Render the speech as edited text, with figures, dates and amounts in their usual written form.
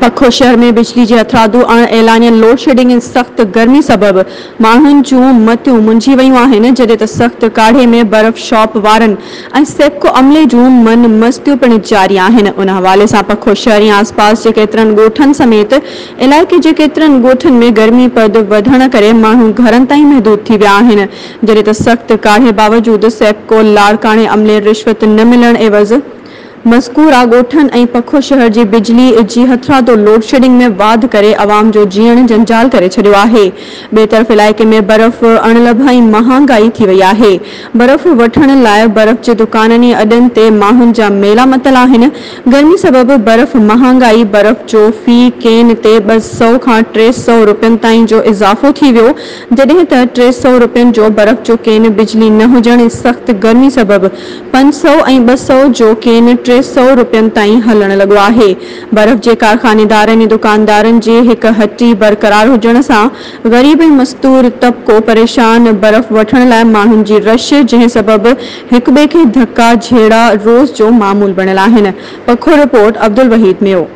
پکو شهر ۾ بجلي جي هٿرادو اڻ اعلانيل لوڊشيڊنگ ۽ سخت گرمي سبب ماڻهن جون متيون منجهي ويون آهن، جڏهن ته سخت ڪاڙهي ۾ برف شاپ وارن ۽ سيپڪو عملي جون من مستيون پڻ جاري آهن. ان حوالي سان پکو شهر ۽ آسپاس جي ڪيترن ڳوٺن سميت علائقي جي ڪيترن ڳوٺن ۾ گرمي پد وڌڻ ڪري ماڻهو گهرن تائين محدود ٿي ويا آهن، جڏهن ته سخت ڪاڙهي باوجود سيپڪو لاڙڪاڻي عملي رشوت نه ملڻ عيوض مذڪوره ڳوٺن ۽ پکو شهر جي بجلي جي هٿرادو لوڊشيڊنگ ۾ واڌ ڪري عوام جو جيئڻ جنجال ڪري ڇڏيو آهي. ٻئي طرف علائقي ۾ برف اڻلڀ ۽ مهانگائي ٿي وئي آهي. برف وٺڻ لاء برف جي دڪانن ۽ اڏن تي ماڻهن جا ميلا متل آهن. گرمي سبب برف مهانگائي برف جو في ڪين تي 200 کان 300 روپين تائين جو اضافو ٿي ويو جڏهن ته 300 روپين جو برف جو ڪين بجلي نه هجڻ ۽ سخت گرمي سبب 500 ۽ 200 جو ڪين 300 روپين تائين هلڻ لڳو آهي. برف جي ڪارخانيدارن ۽ دڪاندارن جي هڪ هٽي برقرار هجڻ سان غريب ۽ مستور طبقو پريشان برف وٺڻ لاء ماڻهن جي رش جنهن سبب هڪٻئي کي ڌڪا جهيڙا روز جو معمول بڻيل آهن. پکو رپورٽ، عبدالوحيد ميو.